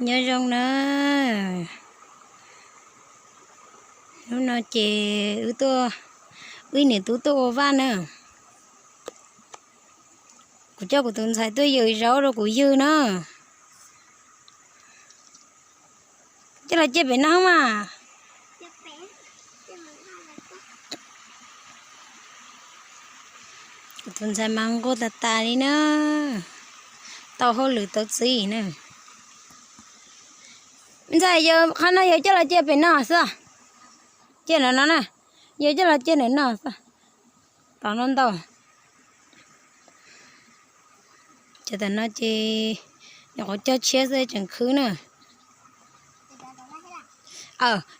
Nyob zoo na. Hnub no ces wb tuaj, wb niam tub tuaj ua vaj na. Kuv coj kuv tus ntxhais tuaj yws zaub rau kuv ywg na. Coj los cia pem no mas. Kuv tus ntxhais mas nquag tas tas li na. Tau hauj lwm tau txib na. Ntxhais, yog qhov no yog coj los cia pem no xwb. Cia ntawm no na. Yog coj los cia ntawm no xwb. Tom no ntau. Cov tom no ces nyuam qhuav cog tshiab xwb tseem khwb na.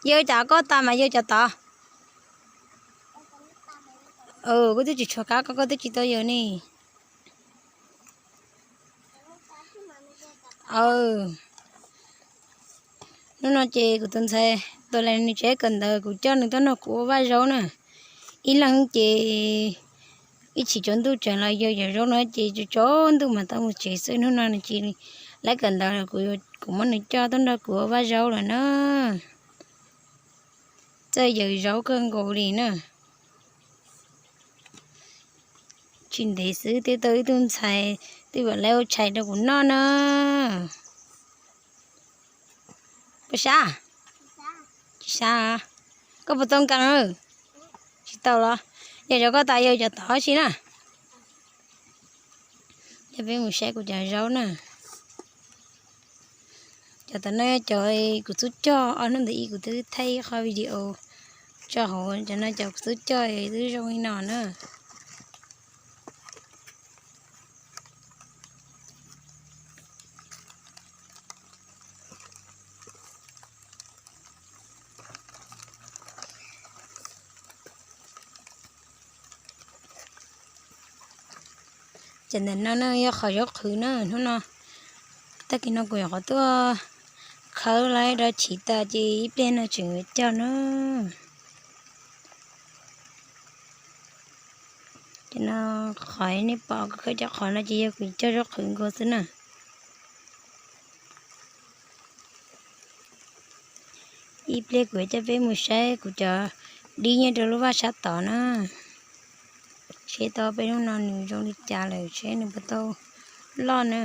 Yog cov koj tas mas yog cov tod. Koj twb tsis tshuav kab, koj twb tsis tau yws ne. Hnub no ces kuv tus ntxhais tuaj lawm nws tsev kawm ntawv, kuv coj nws tuaj nrog kuv ua vaj zaub na. Ib leeg ces ib chim tsaus ntuj tseem los yws yawm zaub no ces tsaus ntuj mas tau mus tsev xwb. Hnub no nws tsis lawv kawm ntawv lawm, kuv muab nws coj tuaj nrog kuv ua vaj zaub lawm na. Txawj yws zaub kawg nkaus li na. Tsis ntev xwb twb tau ib tug ntxhais twb vam lawv ua tshais rau kuv noj na. Puas sab? Tsis sab. Koj puas tau nkees? Tsis tau los? Yog cov koj tas yog cov tod si na. Coj peb mus saib kuv cov zaub na. Cov tom no cov kuv xub cog, ob hnub ntawd ib kuv twb thaij ib qho video tso hauv, cov no cov kuv xub cog twb zoo li no na. Cov ntawm no na yog qhov zaub qhwv na. Hnub no, tag kis no kuv nyuam qhuav tuaj khawb lawv rau chiv tas ces ib pliag no tseem yuav cog na. Ces no qhov nej pom kuv khawb cov qhov no ces yog kuv cog zaub qhwv nkaus xwb na. Ib pliag kuv coj peb mus saib kuv cov dib nyob rau lub vaj sab tod na. Seb tau peb hnub no nws zoo li cas lawm, seb nws puas tau loj na.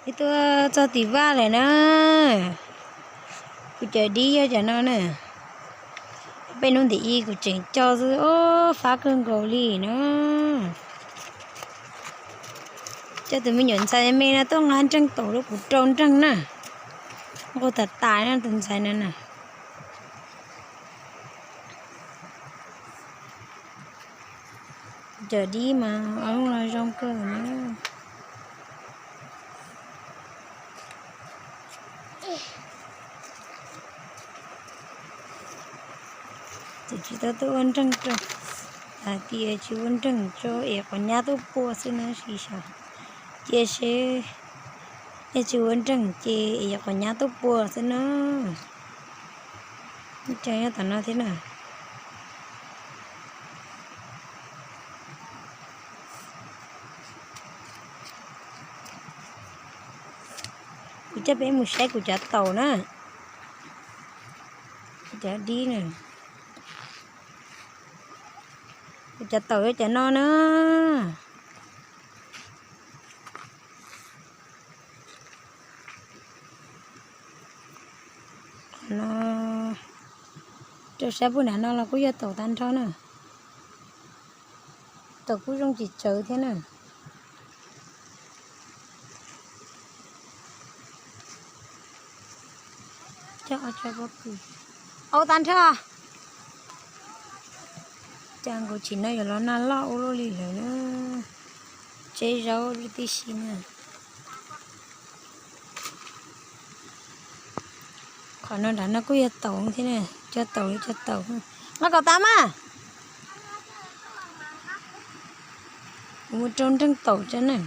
Twb tuaj txog tim vaj lawm na. Kuv cov dib yog cov no na. Peb hnub ntawm ib kuv tseem cog xwb, o, fab kawg nkaus li na. Coj tus me nyuam ntxhais me no tuaj nqa nreej taum rau kuv rau nreej na. Nquag tas tas na tus ntxhais no na. Cov dib mas los zoo kawg na. Txawm tsis tau tuaj ua nreeg rau, hais tias tsis ua nreeg rau es quav nyab tuaj pua xwb na, sis xyov cia seb nej tsis ua nreeg ces es quav nyab tuaj pua xwb na. Ib co nyob tom no thiab na. Kuv coj peb mus saib kuv cov taum na. Kuv cov dib na. Kuv cov taum yog cov no na. Qhov no rau sab pug nram no los kuj yog taum tag nrho na. Taum kuj zoo tsis tsawg thiab na. Cog ob tsob pob kws. Au tag nrho. Cas nkaus chim no yuav los nag loj ua luaj li lawm na. Tseb zaub tib si na. Qhov no nram no kuj yog taum thiab na, cog taum li cog taum. Nqa kom tas mas. Kuv mus rau nreej taum tso na.